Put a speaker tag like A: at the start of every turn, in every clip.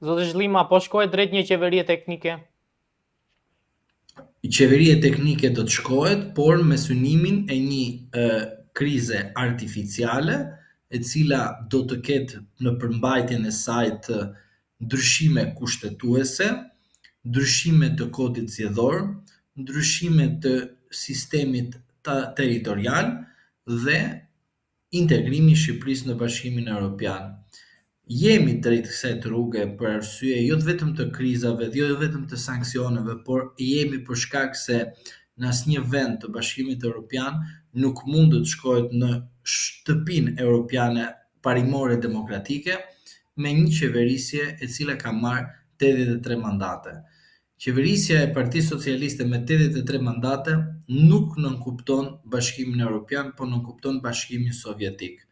A: Zoti Zhllima, po shkohet drejt një qeverie teknike?
B: Qeverie teknike do të shkohet, por me synimin e një e, krize artificiale, e cila do të ketë në përmbajtjen e saj të ndryshime kushtetuese, ndryshime të kodit zgjedhor, ndryshime të sistemit territorial dhe integrimi i Shqipërisë në Bashkimin Europian. Jemi drejt kësaj rruge për arsye jo vetëm të krizave dhe jo vetëm të sanksioneve, por jemi për shkak se në asnjë vend të Bashkimit Europian nuk mund të shkohet në shtëpinë europiane parimore demokratike me një qeverisje e cila ka marrë 83 mandate. Qeverisja e Partisë Socialiste me 83 mandate nuk nënkupton Bashkimin Europian, po nënkupton Bashkimin Sovjetik.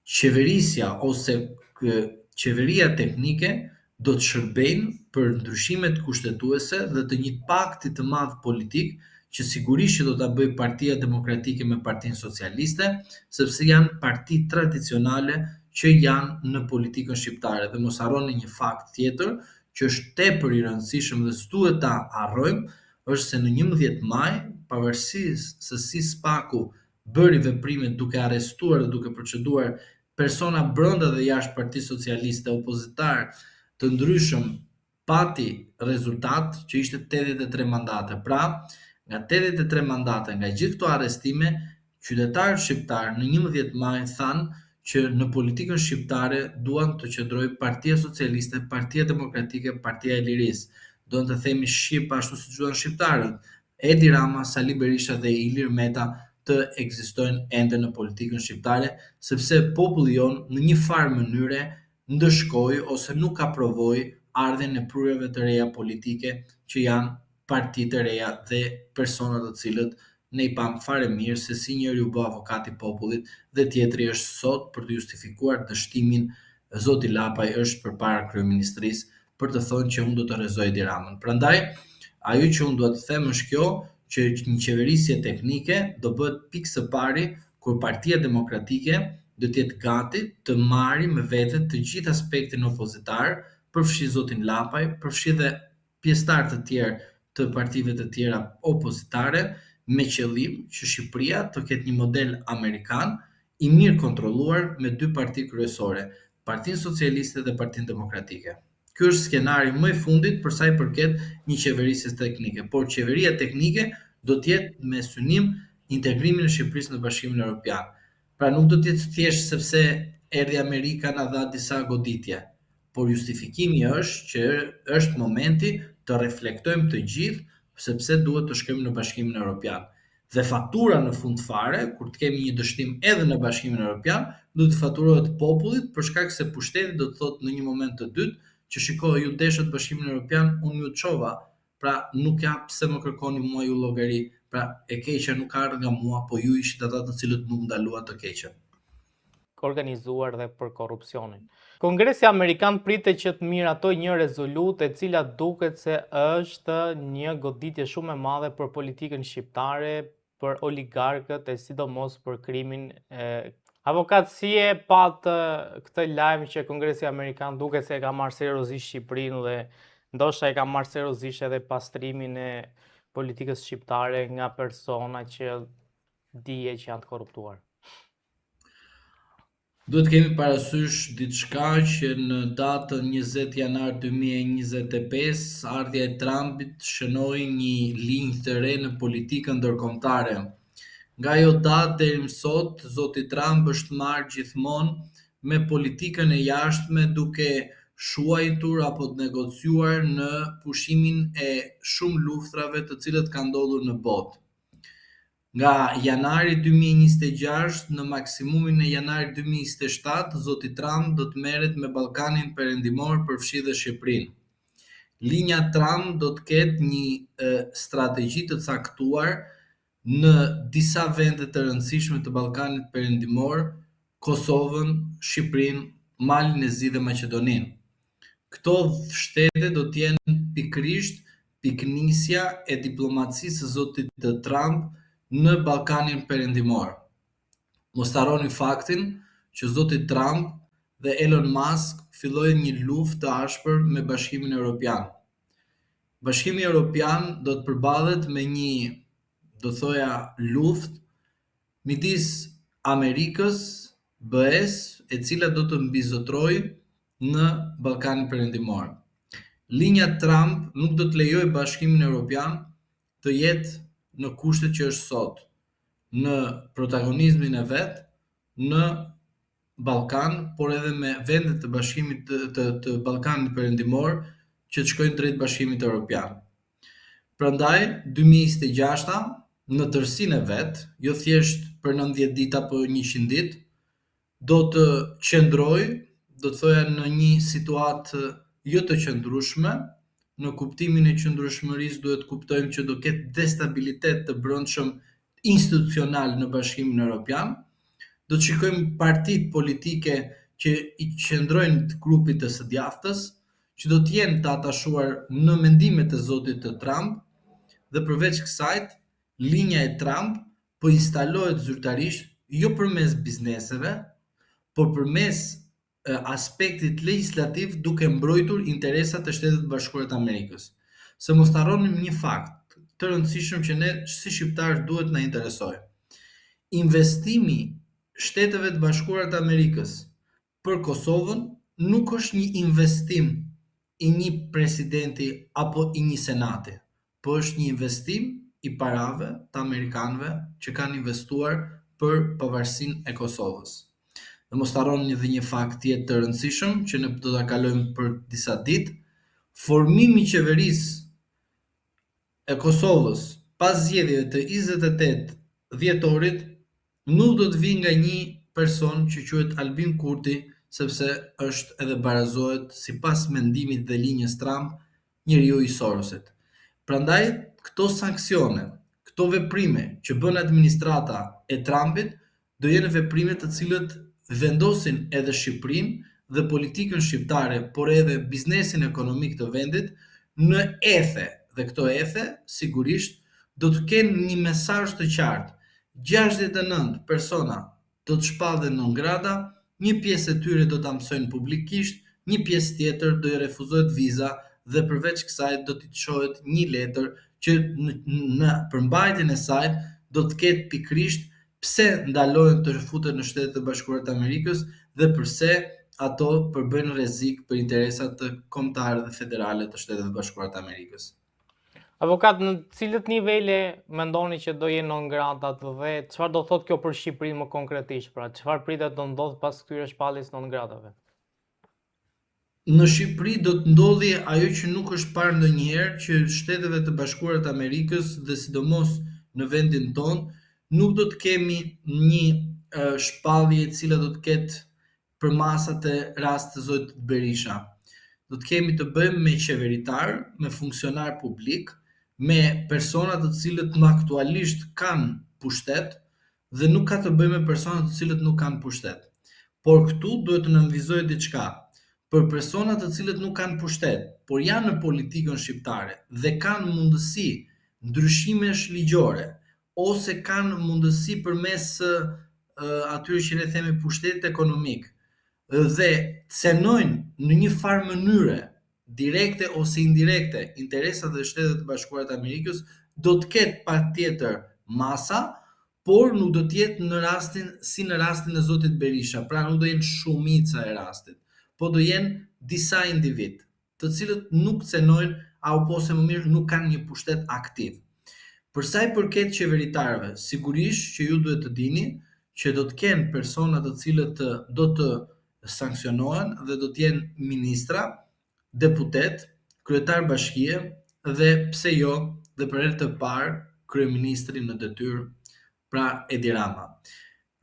B: Qeverisja ose qeveria teknike do të shërbejnë për ndryshimet kushtetuese dhe të një pakti të madh politik që sigurisht që do ta bëjë Partia Demokratike me Partinë Socialiste, sepse janë parti tradicionale që janë në politikën shqiptare. Dhe mos harroni një fakt tjetër që është tepër i rëndësishëm dhe s'duhet ta harrojmë, është se në 11 maj, pavarësisht se si SPAK-u bëri veprime duke arrestuar dhe duke proceduar persona brenda dhe jashtë Partisë Socialiste, opozitar të ndryshëm, pati rezultat që ishte 83 mandate. Pra, nga 83 mandate, nga gjithë këto arrestime, qytetarët shqiptar në 11 maj thanë që në politikën shqiptare duan të qëndrojë Partia Socialiste, Partia Demokratike, Partia e Lirisë. Duan të themi shqip ashtu siç duan shqiptarët. Edi Rama, Sali Berisha dhe Ilir Meta të ekzistojnë ende në politikën shqiptare, sepse populli jonë në një farë mënyre ndëshkoi ose nuk aprovoi ardhjen e prurjeve të reja politike që janë parti të reja dhe persona të cilët ne i pamë fare mirë se si njëri u bë avokat i popullit dhe tjetri është sot për të justifikuar dështimin. Zoti Lapaj është përpara kryeministrisë për të thënë që unë do të rrëzoj Edi Ramën. Prandaj, ajo që unë dua të them është kjo, që një qeverisje teknike do bëhet pikë së pari kur Partia Demokratike do të jetë gati të marrë me vete të gjithë aspektin opozitar, përfshi zotin Lapaj, përfshi dhe pjesëtarë të tjerë të partive të tjera opozitare, me qëllim që Shqipëria të ketë një model amerikan i mirë kontrolluar me dy parti kryesore, Partinë Socialiste dhe Partinë Demokratike. Ky është skenari më i fundit për sa i përket një qeverisje teknike, por qeveria teknike do të jetë me synim integrimin e Shqipërisë në Bashkimin Evropian. Pra nuk do të jetë thjesht sepse erdhi Amerika na dha disa goditje, por justifikimi është që është momenti të reflektojmë të gjithë sepse duhet të shkojmë në Bashkimin Evropian. Dhe fatura në fund fare, kur të kemi një dështim edhe në Bashkimin Evropian, do të faturohet popullit për shkak se pushteti do të thotë në një moment të dytë që shiko ju deshët Bashkimin Evropian, unë ju çova. Pra nuk ka pse më kërkoni mua ju llogari. Pra e keqja nuk ka ardhur nga mua, po ju ishit ata të cilët nuk ndaluat të keqen.
A: Organizuar dhe për korrupsionin. Kongresi Amerikan pritet që të miratojë një rezolutë e cila duket se është një goditje shumë e madhe për politikën shqiptare, për oligarkët e sidomos për krimin e Avokat, si e patë këtë lajm që Kongresi Amerikan duket se e ka marrë seriozisht Shqipërinë dhe ndoshta e ka marrë seriozisht edhe pastrimin e politikës shqiptare nga persona që dije që janë të korruptuar?
B: Duhet të kemi parasysh diçka që në datën 20 janar 2025, ardhja e Trumpit shënoi një linjë të re në politikën ndërkombëtare. Nga ajo datë deri më sot, zoti Trump është marrë gjithmonë me politikën e jashtme duke shuajtur apo të negociuar në pushimin e shumë luftrave të cilët kanë ndodhur në botë. Nga janari 2026 në maksimumin e janarit 2027, zoti Trump do të merret me Ballkanin Perëndimor, përfshi dhe Shqipërinë. Linja Trump do të ketë një e, strategji të caktuar në disa vende të rëndësishme të Ballkanit Perëndimor, Kosovën, Shqipërinë, Malin e Zi dhe Maqedoninë. Këto shtete do të jenë pikërisht pikënisja e diplomacisë së zotit Trump në Ballkanin Perëndimor. Mos harroni faktin që zoti Trump dhe Elon Musk fillojë një luftë të ashpër me Bashkimin Europian. Bashkimi Europian do të përballet me një, do thoja, luftë midis Amerikës, BE-së, e cila do të mbizotërojë në Ballkanin Perëndimor. Linja Trump nuk do të lejojë Bashkimin Europian të jetë në kushtet që është sot, në protagonizmin e vet në Ballkan, por edhe me vendet të Bashkimit të, të, të Ballkanit Perëndimor që të shkojnë drejt Bashkimit Europian. Prandaj 2026-a në tërësinë e vet, jo thjesht për 90 ditë apo 100 ditë, do të qëndrojë, do të thoja në një situatë jo të qëndrueshme, në kuptimin e qëndrueshmërisë duhet të kuptojmë që do ketë destabilitet të brendshëm institucional në Bashkimin Europian. Do të shikojmë partitë politike që i qëndrojnë të grupit të së djathtës, që do të jenë të atashuar në mendimet e zotit të Trump dhe përveç kësaj, linja e Trump po instalohet zyrtarisht jo përmes bizneseve, por përmes aspektit legjislativ duke mbrojtur interesat e Shteteve të Bashkuara të Amerikës. Se mos të harronim një fakt të rëndësishëm që ne si shqiptarë duhet na interesojë. Investimi Shteteve të Bashkuara të Amerikës për Kosovën nuk është një investim i një presidenti apo i një senati, po është një investim i parave të amerikanëve që kanë investuar për pavarësinë e Kosovës. Dhe mos të harroni edhe një fakt tjetër të rëndësishëm që ne do ta kalojmë për disa ditë, formimi i qeverisë e Kosovës pas zgjedhjeve të 28 dhjetorit nuk do të vijë nga një person që quhet Albin Kurti, sepse është edhe barazohet sipas mendimit dhe linjës Trump, njeriu i Sorosit. Prandaj këto sanksione, këto veprime që bën administrata e Trumpit do jenë veprime të cilët vendosin edhe Shqipërinë dhe politikën shqiptare, por edhe biznesin ekonomik të vendit në ethe dhe këto ethe sigurisht do të kenë një mesazh të qartë. 69 persona do të shpallen non grata, një pjesë e tyre do ta mësojnë publikisht, një pjesë tjetër do i refuzohet viza dhe përveç kësaj do t'i çohet një letër që në, në përmbajtjen e saj do të ketë pikërisht pse ndalohen të futen në Shtetet e Bashkuara të Amerikës dhe përse ato përbëjnë rrezik për interesat kombëtare dhe federale të Shteteve të Bashkuara të Amerikës.
A: Avokat, në cilët nivele mendoni që do jenë non gratat dhe çfarë do thotë kjo për Shqipërinë më konkretisht, pra çfarë pritet të ndodhë pas këtyre shpalljes non gratave?
B: Në Shqipëri do të ndodhi ajo që nuk është parë ndonjëherë që Shteteve të Bashkuara të Amerikës dhe sidomos në vendin tonë nuk do të kemi një shpallje e cila do të ketë përmasat e rastit të zotit Berisha. Do të kemi të bëjmë me qeveritar, me funksionar publik, me persona të cilët më aktualisht kanë pushtet dhe nuk ka të bëjë me persona të cilët nuk kanë pushtet. Por këtu duhet të nënvizoj diçka. Për persona të cilët nuk kanë pushtet, por janë në politikën shqiptare dhe kanë mundësi ndryshimesh ligjore ose kanë mundësi përmes atyre që ne themi pushtetit ekonomik dhe cenojnë në një farë mënyre direkte ose indirekte interesat e Shteteve të Bashkuara të Amerikës, do të ketë patjetër masa, por nuk do të jetë në rastin si në rastin e zotit Berisha, pra nuk do jenë shumica e rastit, po do jenë disa individ, të cilët nuk cenojnë apo ose më mirë nuk kanë një pushtet aktiv. Për sa i përket qeveritarëve, sigurisht që ju duhet të dini që do të kenë persona të cilët do të sanksionohen dhe do të jenë ministra, deputet, kryetar bashkie dhe pse jo dhe për herë të parë kryeministri në detyrë, pra Edi Rama.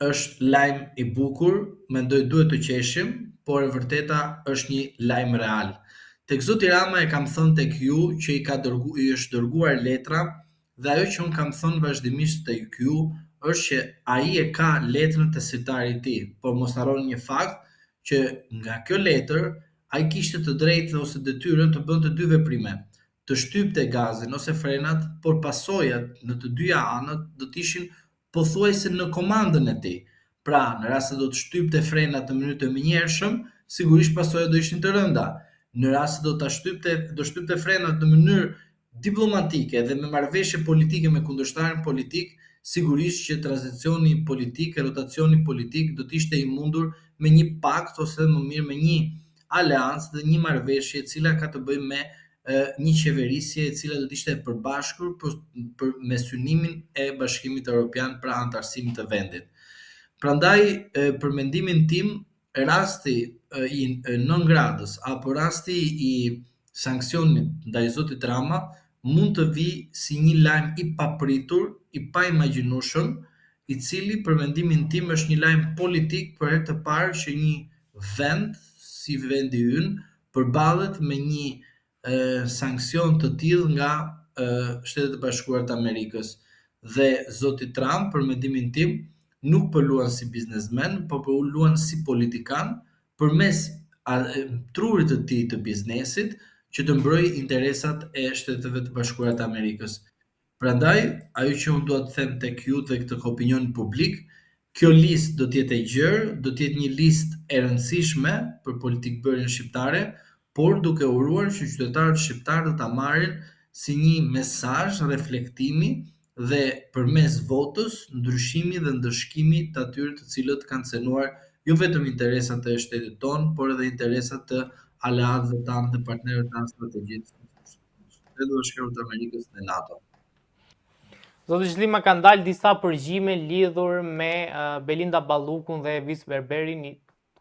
B: Është lajm i bukur, mendoj duhet të qeshim, por e vërteta është një lajm real. Tek zoti Rama e kam thënë tek ju që i ka dërgu, i është dërguar letra dhe ajo që unë kam thënë vazhdimisht tek ju është që ai e ka letrën te sirtari i tij, por mos harroni një fakt që nga kjo letër ai kishte të drejtë ose detyrën të bënte dy veprime, të shtypte gazin ose frenat, por pasojat në të dyja anët do të ishin pothuajse në komandën e tij. Pra, në rast se do të shtypte frenat në mënyrë të menjëhershëm, sigurisht pasojat do ishin të rënda. Në rast se do ta shtypte, do shtypte frenat në mënyrë diplomatike dhe me marrëveshje politike me kundërshtarin politik, sigurisht që tranzicioni politik, rotacioni politik do të ishte i mundur me një pakt ose më mirë me një aleancë dhe një marrëveshje e cila ka të bëjë me një qeverisje e cila do të ishte e përbashkur për, për me synimin e Bashkimit Evropian pra anëtarësimit të vendit. Prandaj për mendimin tim rasti i non gratës apo rasti i sanksionit ndaj zotit Rama mund të vijë si një lajm i papritur, i paimagjinueshëm, i cili për mendimin tim është një lajm politik për herë të parë që një vend si vendi ynë përballet me një sanksion të tillë nga Shtetet e Bashkuara të Amerikës. Dhe zoti Trump për mendimin tim nuk po luan si biznesmen, po po luan si politikan përmes trurit të tij të biznesit që të mbrojë interesat e Shteteve të Bashkuara të Amerikës. Prandaj, ajo që unë dua të them tek ju dhe tek opinioni publik, kjo listë do të jetë e gjerë, do të jetë një listë e rëndësishme për politikbërjen shqiptare, por duke uruar që qytetarët shqiptarë do ta marrin si një mesazh reflektimi dhe përmes votës ndryshimi dhe ndëshkimi të atyre të cilët kanë cenuar jo vetëm interesat e shtetit tonë, por edhe interesat të aleatëve tanë dhe partnerëve tanë strategjik, Shtetet e Bashkuara të Amerikës dhe NATO.
A: Zoti Zhlima kanë dalë disa përgjime lidhur me Belinda Ballukun dhe Evis Berberin,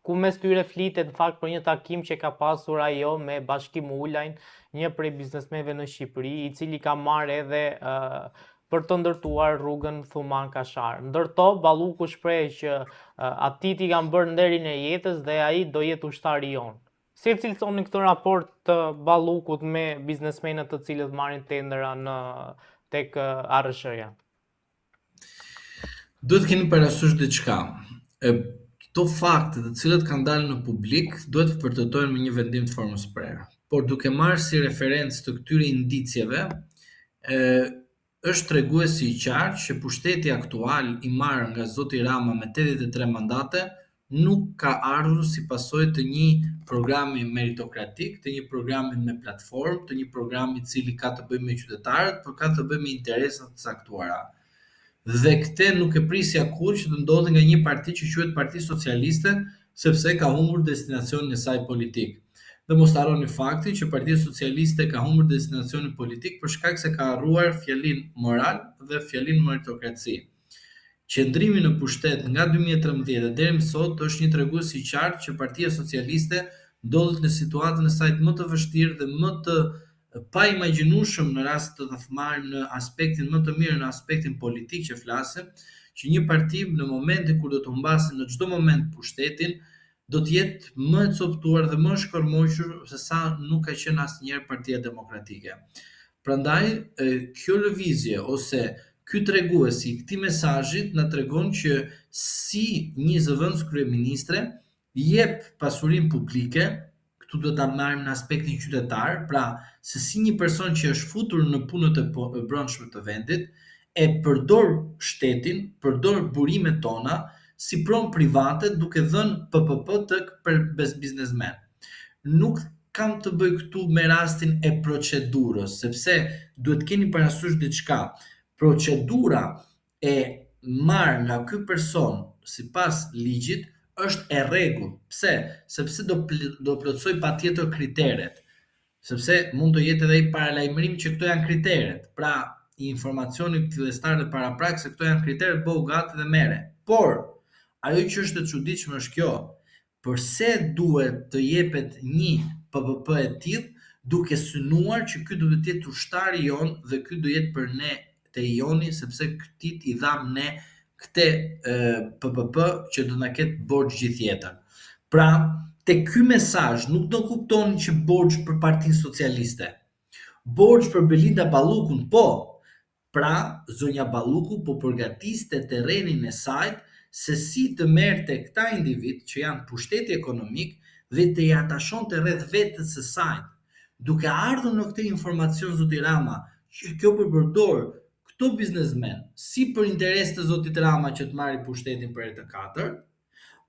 A: ku mes tyre flitet në fakt për një takim që ka pasur ajo me Bashkim Ulajn, një prej biznesmenëve në Shqipëri, i cili ka marrë edhe uh, për të ndërtuar rrugën Thumanë Kashar. Ndër to, Balluku shpreh që uh, atij i kanë bërë nderin e jetës dhe ai do jetë ushtari jonë. Si e cilësoni këtë raport të Ballukut me biznesmenët të cilët marrin tendera në tek ARRSH-ja?
B: Duhet të keni parasysh diçka. E, këto fakte të cilët kanë dalë në publik duhet të vërtetohen me një vendim të formës së prerë. Por duke marrë si referencë të këtyre indicieve, e, është treguesi i qartë që pushteti aktual i marrë nga zoti Rama me 83 mandate nuk ka ardhur si pasojë të një programi meritokratik, të një programi me platformë, të një programi i cili ka të bëjë me qytetarët, por ka të bëjë me interesa të caktuara. Dhe këtë nuk e prisja kurrë që të ndodhi nga një parti që quhet Parti Socialiste, sepse ka humbur destinacionin e saj politik. Dhe mos harroni faktin që Partia Socialiste ka humbur destinacionin politik për shkak se ka harruar fjalinë moral dhe fjalinë meritokraci. Qëndrimi në pushtet nga 2013 deri më sot është një tregues i qartë që Partia Socialiste ndodhet në situatën e saj më të vështirë dhe më të paimagjinueshëm në rast të të marrim në aspektin më të mirë në aspektin politik që flasim, që një parti në momentin kur do të humbasë në çdo moment pushtetin, do të jetë më e copëtuar dhe më e shkërmoqur se sa nuk ka qenë asnjëherë Partia Demokratike. Prandaj kjo lëvizje ose ky tregues i këtij mesazhit na tregon që si një zëvendës kryeministre jep pasurinë publike, këtu do ta marrim në aspektin qytetar, pra se si një person që është futur në punët e brendshme të vendit, e përdor shtetin, përdor burimet tona si pronë private duke dhënë PPP tek për biznesmen. Nuk kam të bëj këtu me rastin e procedurës, sepse duhet keni parasysh diçka. Procedura e marrë nga ky person sipas ligjit është e rregullt. Pse? Sepse do do plotësoj patjetër kriteret. Sepse mund të jetë edhe i paralajmërim që këto janë kriteret. Pra, informacioni fillestar dhe paraprak se këto janë kriteret, bëhu gati dhe merre. Por, ajo që është e çuditshme është kjo, përse duhet të jepet një PPP e tillë duke synuar që ky do të jetë ushtari jonë dhe ky do jetë për ne te joni sepse këtij i dham ne këtë PPP që do na ketë borxh gjithë jetën. Pra, te ky mesazh nuk do kuptoni që borxh për Partinë Socialiste. Borxh për Belinda Ballukun, po. Pra, zonja Balluku po përgatiste terrenin e saj se si të merrte këta individ që janë pushteti ekonomik dhe të i atashonte rreth vetes së saj. Duke ardhur në këtë informacion zoti Rama, që kjo po përdor këto biznesmen si për interes të zotit Rama që të marrë pushtetin për herë të katërt,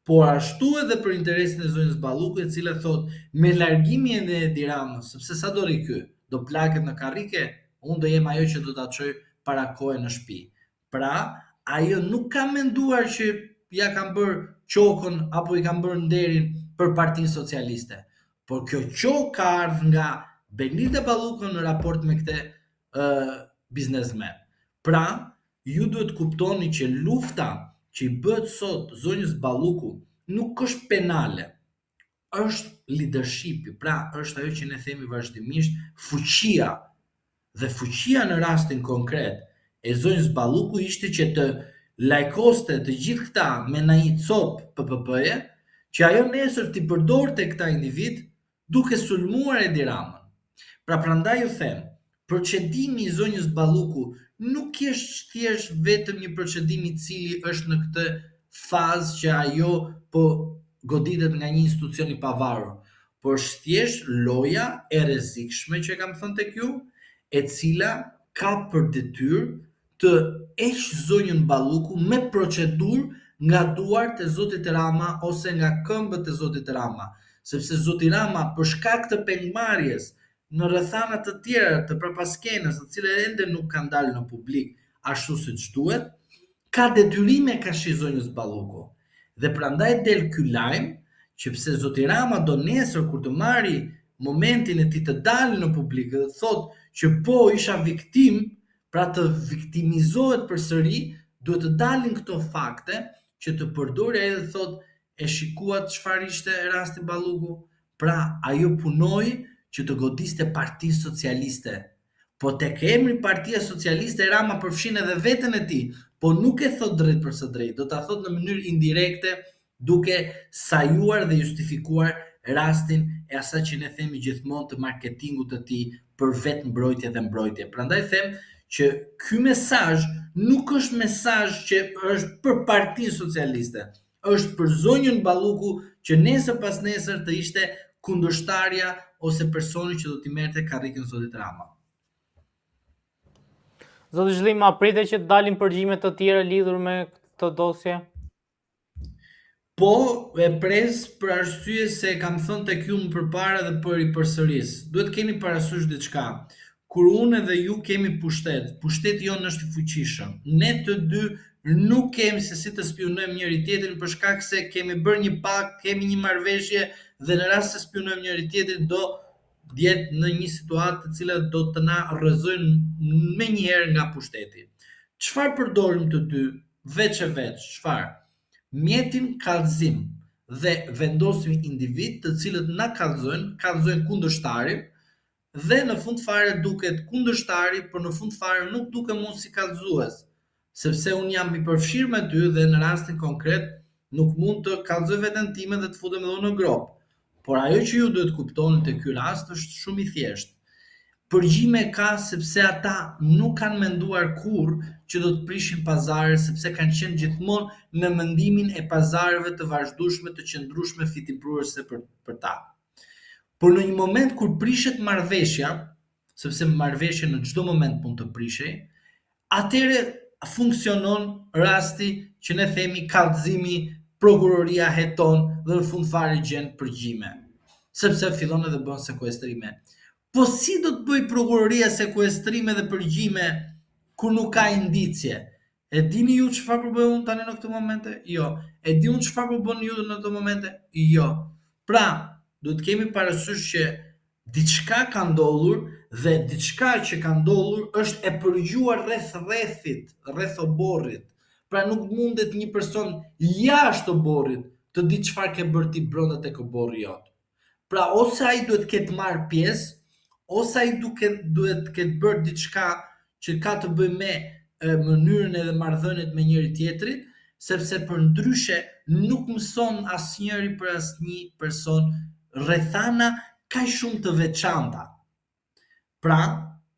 B: Por ashtu edhe për interesin e zonjës Balluku e cila thotë me largimin e Edi Ramës, sepse sa do rri ky, do plaket në karrike, unë do jem ajo që do ta çoj para kohe në shtëpi. Pra, ajo nuk ka menduar që ia kam bërë qokën apo i kam bërë nderin për Partinë Socialiste, por kjo qokë ka ardhur nga Belinda Balluku në raport me këtë ë biznesmen. Pra, ju duhet të kuptoni që lufta që i bëhet sot zonjës Balluku nuk është penale, është leadershipi, pra është ajo që ne themi vazhdimisht fuqia. Dhe fuqia në rastin konkret e zonjës Balluku ishte që të lajkoste të gjithë këta me ndonjë copë PPP-je, që ajo nesër t'i përdorte këta individ duke sulmuar Edi Ramën. Pra prandaj ju them, procedimi i zonjës Balluku nuk është thjesht vetëm një procedim i cili është në këtë fazë që ajo po goditet nga një institucion i pavarur, por është thjesht loja e rrezikshme që e kam thënë tek ju, e cila ka për detyrë të heqë zonjën Balluku me procedurë nga duart e zotit Rama ose nga këmbët e zotit Rama, sepse zoti Rama për shkak të pengmarrjes në rrethana të tjera të prapaskenës, të cilat ende nuk kanë dalë në publik ashtu siç duhet, ka detyrime karshi zonjës Balluku. Dhe prandaj del ky lajm që pse zoti Rama do nesër kur të marri momentin e tij të dalë në publik dhe të thotë që po isha viktimë, pra të viktimizohet përsëri, duhet të dalin këto fakte që të përdori ai dhe thotë e shikuat çfarë ishte rasti Balluku? Pra ajo punoi që të godiste Partinë Socialiste. Po tek emri Partia Socialiste Rama përfshin edhe veten e tij, po nuk e thotë drejtpërsëdrejt, do ta thotë në mënyrë indirekte duke sajuar dhe justifikuar rastin e asaj që ne themi gjithmonë të marketingut të tij për vetëmbrojtje dhe mbrojtje. Prandaj them që ky mesazh nuk është mesazh që është për Partinë Socialiste, është për zonjën Balluku që nesër pasnesër të ishte kundërshtarja ose personi që do t'i merrte karrikën zotit
A: Rama. Zoti Zhllima, pritet që të dalin përgjime të tjera lidhur me këtë dosje?
B: Po, e pres për arsye se e kam thënë tek ju më përpara dhe po e ripërsëris. Duhet të keni parasysh diçka. Kur unë edhe ju kemi pushtet, pushteti jonë është i fuqishëm. Ne të dy nuk kemi se si të spiunojmë njëri-tjetrin për shkak se kemi bërë një pakt, kemi një marrëveshje dhe në rast se spiunojmë njëri-tjetrin do jetë në një situatë të cila do të na rrëzojnë menjëherë nga pushteti. Çfarë përdorim të dy veç e veç, çfarë? Mjetin kallëzim dhe vendosim individë të cilët na kallëzojnë, kallëzojnë kundërshtarin dhe në fund fare duket kundërshtari, por në fund fare nuk dukem unë si kallëzues, sepse unë jam i përfshirë me ty dhe në rastin konkret nuk mund të kallëzoj veten time dhe të futem edhe unë në gropë. Por ajo që ju duhet të kuptoni te ky rast është shumë i thjeshtë. Përgjime ka sepse ata nuk kanë menduar kurrë që do të prishin pazare sepse kanë qenë gjithmonë në mendimin e pazareve të vazhdueshme të qëndrueshme fitimprurëse për për ta. Por në një moment kur prishet marrëveshja, sepse marrëveshja në çdo moment mund të prishej, atëherë funksionon rasti që ne themi kallëzimi, prokuroria heton dhe në fund fare gjen përgjime, sepse fillon edhe bën sekuestrime. Po si do të bëjë prokuroria sekuestrime dhe përgjime kur nuk ka indicie? E dini ju çfarë po bëj unë tani në këto momente? Jo. E di unë çfarë po bëni ju në këto momente? Jo. Pra, duhet të kemi parasysh që Diçka ka ndodhur dhe diçka që ka ndodhur është e përgjuar rreth rrethit, rreth oborrit. Pra nuk mundet një person jashtë oborrit të di çfarë ke bërë ti brenda tek oborri jot. Pra ose ai duhet të ketë marrë pjesë, ose ai duke duhet të ketë bërë diçka që ka të bëjë me mënyrën edhe marrëdhëniet me njëri tjetrin, sepse përndryshe nuk mëson asnjëri për asnjë person rrethana kaq shumë të veçanta. Pra,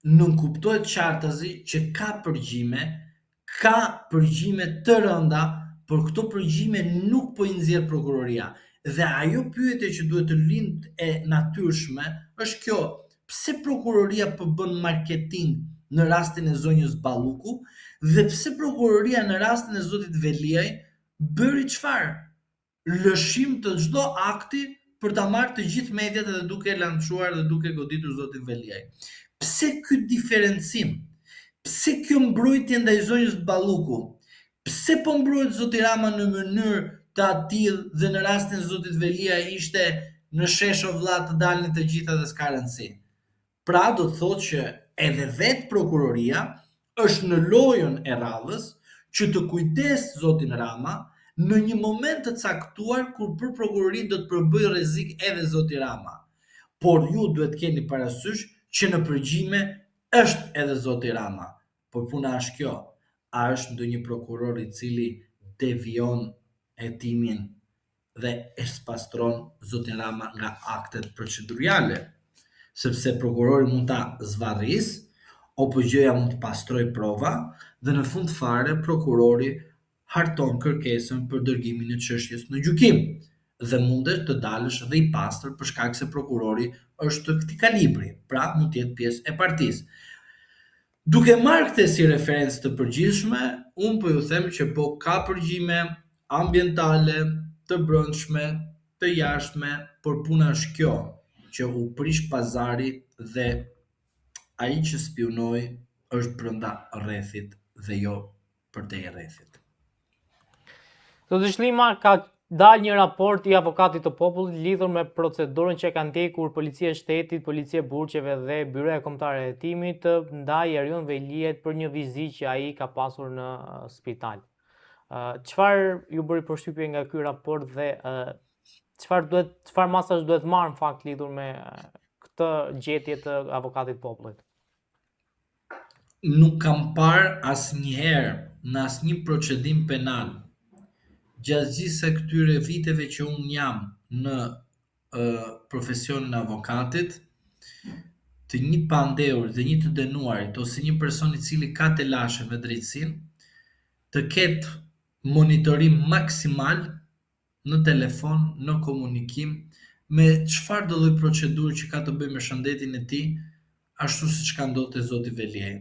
B: nënkuptohet qartazi që ka përgjime, ka përgjime të rënda, por këto përgjime nuk po i nxjerr prokuroria. Dhe ajo pyetje që duhet të lind e natyrshme është kjo, pse prokuroria po bën marketing në rastin e zonjës Balluku dhe pse prokuroria në rastin e zotit Veliaj bëri çfarë? Lëshim të çdo akti për ta marrë të gjithë mediat edhe duke lançuar dhe duke goditur zotin Veliaj. Pse ky diferencim? Pse kjo mbrojtje ndaj zonjës Balluku? Pse po mbrohet zoti Rama në mënyrë të atillë dhe në rastin e zotit Veliaj ishte në shesh o vlla të dalin të gjitha dhe s'ka rëndësi? Pra do të thotë që edhe vetë prokuroria është në lojën e radhës që të kujdesë zotin Rama në një moment të caktuar kur për prokurorinë do të përbëjë rrezik edhe zoti Rama. Por ju duhet të keni parasysh që në përgjime është edhe zoti Rama. Por puna është kjo, a është ndonjë prokuror i cili devijon hetimin dhe e spastron zotin Rama nga aktet proceduriale, sepse prokurori mund ta zvarrisë, OPGJ-ja mund të pastrojë prova dhe në fund fare prokurori harton kërkesën për dërgimin e çështjes në gjykim dhe mundet të dalësh dhe i pastër për shkak se prokurori është të këtij kalibri, pra mund të jetë pjesë e partisë. Duke marrë këtë si referencë të përgjithshme, unë po ju them që po ka përgjime ambientale, të brendshme, të jashtme, por puna është kjo, që u prish pazari dhe ai që spiunoi është brenda rrethit dhe jo përtej rrethit.
A: Zoti Shlima ka dalë një raport i avokatit të popullit lidhur me procedurën që ka ndjekur Policia e Shtetit, Policia e Burgjeve dhe Byroja Kombëtare e Hetimit ndaj Erion Veliajt për një vizitë që ai ka pasur në spital. Çfarë ju bëri përshtypje nga ky raport dhe çfarë duhet çfarë masash duhet marrë në fakt lidhur me këtë gjetje të avokatit të popullit?
B: Nuk kam parë asnjëherë në asnjë procedim penal gjatë gjithë këtyre viteve që unë jam në profesionin e avokatit, të një pandehuri dhe një të dënuarit ose një person i cili ka telashe me drejtësinë, të ketë monitorim maksimal në telefon, në komunikim, me çfarëdo lloj procedure që ka të bëjë me shëndetin e tij, ashtu siç ka ndodhur te zoti Veliaj.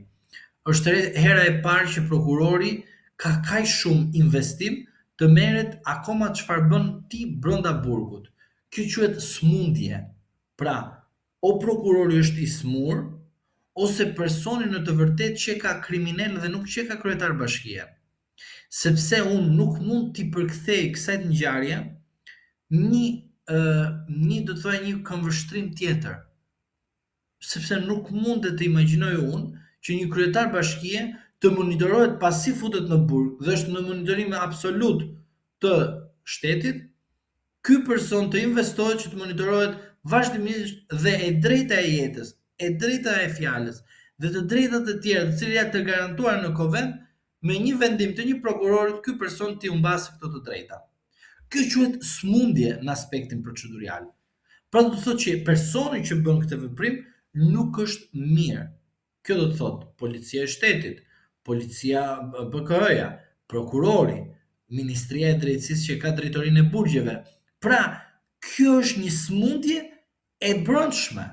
B: Është hera e parë që prokurori ka kaq shumë investim të merret akoma çfarë bën ti brenda burgut. Kjo quhet smundje. Pra, o prokurori është i smur, ose personi në të vërtetë qeka kriminel dhe nuk qeka kryetar bashkie. Sepse unë nuk mund t'i përkthej kësaj ngjarje një një do të thoja një këndvështrim tjetër. Sepse nuk mundet të imagjinoj unë që një kryetar bashkie të monitorohet pasi futet në burg dhe është në monitorim absolut të shtetit, ky person të investohet që të monitorohet vazhdimisht dhe e drejta e jetës, e drejta e fjalës dhe të drejtat e tjera të cilat janë të garantuara në konventë, me një vendim të një prokurorit ky person t'i humbasë këto të drejta. Kjo quhet smundje në aspektin procedurial. Pra do të thotë që personi që bën këtë veprim nuk është mirë. Kjo do të thotë policia e shtetit, policia BKH-ja, prokurori, Ministria e Drejtësisë që ka drejtorinë e burgjeve. Pra, kjo është një smundje e brendshme.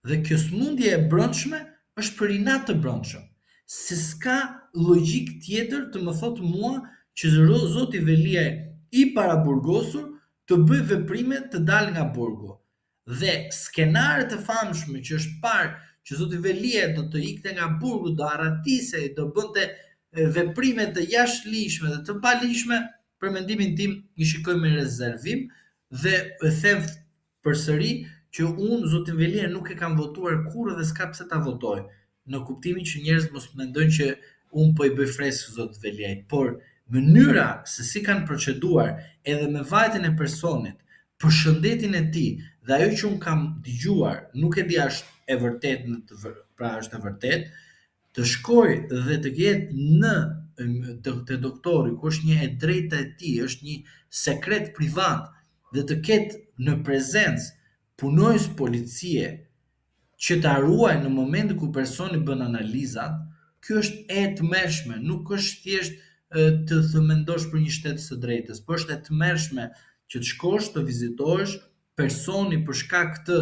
B: Dhe kjo smundje e brendshme është për inat të brendshëm. Se s'ka logjikë tjetër të më thotë mua që zoti Veliaj i paraburgosur të bëjë veprime të dalë nga burgu. Dhe skenare të famshme që është parë që zoti Veliaj do të ikte nga burgu, do arratisej, do bënte veprime të jashtëligjshme dhe të paligjshme, për mendimin tim i shikoj me rezervim dhe e them përsëri që unë zotin Veliaj nuk e kam votuar kurrë dhe s'ka pse ta votoj, në kuptimin që njerëzit mos mendojnë që unë po i bëj fresk zotit Veliaj, por mënyra se si kanë proceduar edhe me vajtjen e personit për shëndetin e tij dhe ajo që unë kam dëgjuar, nuk e di a është e vërtetë në të vër, pra është e vërtetë, të shkojë dhe të jetë në te doktori, ku është një e drejta e tij, është një sekret privat dhe të ketë në prezencë punonjës policie që ta ruajë në momentin kur personi bën analizat, kjo është e tmerrshme, nuk është thjesht të të mendosh për një shtet së drejtës, por është e tmerrshme që të shkosh të vizitohesh personi për shkak të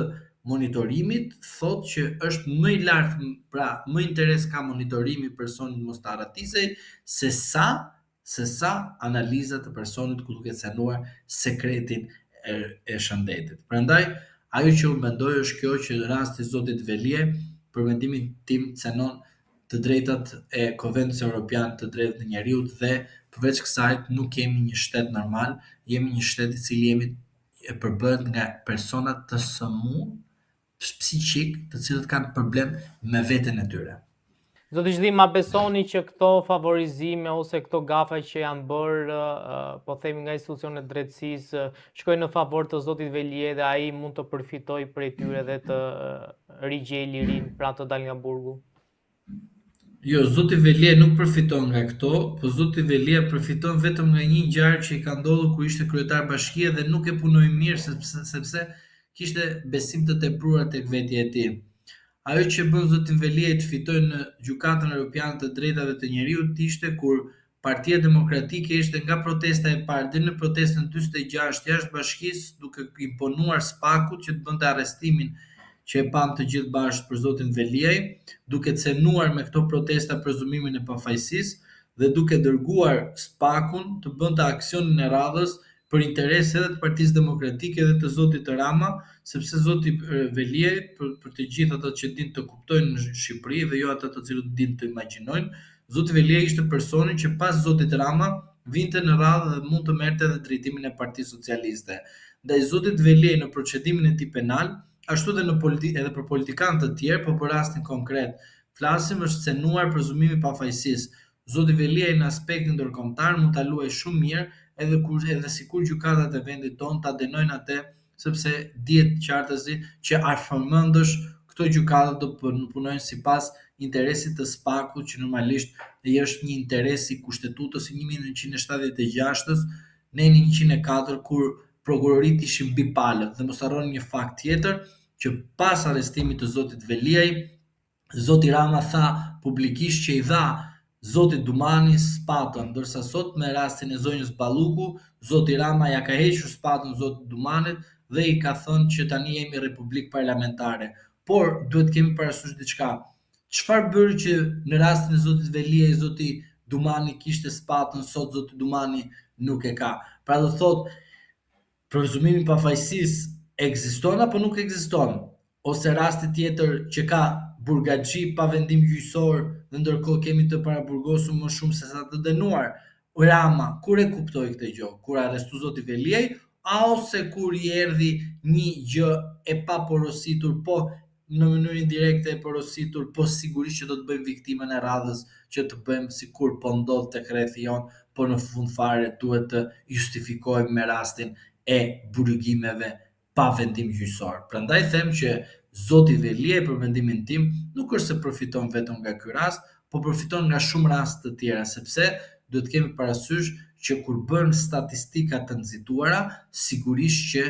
B: monitorimit thotë që është më i lartë, pra më interes ka monitorimi i personit mos të arratisej se sa. se sa analiza të personit ku duke cenuar sekretin e, e shëndetit. Prandaj, ajo që unë mendoj është kjo që rasti i zotit Veliaj, për mendimin tim cenon të drejtat e Konventës Europian të drejtat e njeriut dhe përveç kësaj nuk jemi një shtet normal, jemi një shtet i cili jemi e përbëhet nga persona të sëmurë psiqik, të cilët kanë problem me veten e tyre.
A: Zoti Zhdim, a besoni që këto favorizime ose këto gafa që janë bërë, po themi nga institucionet e drejtësisë, shkojnë në favor të zotit Veliaj dhe ai mund të përfitojë prej tyre dhe të rigjejë lirinë, pra të dalë nga burgu?
B: Jo, zoti Veliaj nuk përfiton nga këto, po zoti Veliaj përfiton vetëm nga një ngjarje që i ka ndodhur kur ishte kryetar bashkie dhe nuk e punoi mirë sepse sepse kishte besim të tepruar tek vetja e tij. Ajo që bën zotin Veliaj të fitojë në Gjykatën Europiane të Drejtave të Njeriut ishte kur Partia Demokratike ishte nga protesta e parë deri në protestën 46 jashtë bashkisë duke imponuar SPAK-ut që të bënte arrestimin që e pamë të gjithë bashkë për zotin Veliaj, duke cenuar me këto protesta prezumimin e pafajësisë dhe duke dërguar SPAK-un të bënte aksionin e radhës për interes edhe të Partisë Demokratike dhe të zotit Rama, sepse zoti Veliaj për, për të gjithë ata që dinë të kuptojnë në Shqipëri dhe jo ata të cilët dinë të imagjinojnë, zoti Veliaj ishte personi që pas zotit Rama vinte në radhë dhe mund të merrte edhe drejtimin e Partisë Socialiste. Ndaj zotit Veliaj në procedimin e tij penal, ashtu edhe në politi edhe për politikanë të tjerë, po për rastin konkret flasim është cenuar prezumimi i pafajësisë. Zoti Veliaj në aspektin ndërkombëtar mund ta luajë shumë mirë edhe kur edhe sikur gjykatat e vendit tonë ta dënojnë atë sepse dihet qartazi që afërmendësh këto gjykata do punojnë sipas interesit të SPAK-ut që normalisht është një interes i kushtetutës së 1976-ës, neni 104 kur prokurorit ishin mbi palët dhe mos harroni një fakt tjetër që pas arrestimit të zotit Veliaj, zoti Rama tha publikisht që i dha zoti Dumani spatën, ndërsa sot me rastin e zonjës Balluku, zoti Rama ja ka hequr spatën zotit Dumanit dhe i ka thënë që tani jemi republikë parlamentare. Por duhet kemi parasysh diçka. Çfarë bëri që në rastin e zotit Veliaj zoti Dumani kishte spatën, sot zoti Dumani nuk e ka. Pra do thotë prezumimi i pafajësisë ekziston apo nuk ekziston? Ose rasti tjetër që ka burgaxhi pa vendim gjyqësor dhe ndërkohë kemi të paraburgosur më shumë se sa të dënuar. Rama, kur e kuptoi këtë gjë? Kur arrestu zoti Veliaj, a ose kur i erdhi një gjë e paporositur, po në mënyrë indirekte e porositur, po sigurisht që do të bëjmë viktimën e radhës, që të bëjmë sikur po ndodh tek rrethi jon, po në fund fare duhet të justifikohemi me rastin e burgimeve pa vendim gjyqësor. Prandaj them që zoti Veliaj për mendimin tim nuk është se përfiton vetëm nga ky rast, po përfiton nga shumë raste të tjera, sepse duhet kemi parasysh që kur bën statistika të nxituara, sigurisht që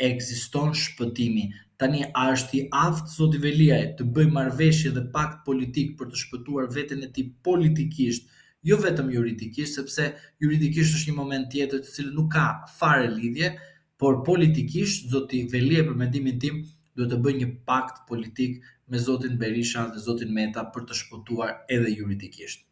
B: ekziston shpëtimi. Tani a është i aftë zoti Veliaj të bëjë marrëveshje dhe pakt politik për të shpëtuar veten e tij politikisht, jo vetëm juridikisht, sepse juridikisht është një moment tjetër të cilët nuk ka fare lidhje, por politikisht zoti Veliaj për mendimin tim duhet të bëjë një pakt politik me zotin Berisha dhe zotin Meta për të shpëtuar edhe juridikisht.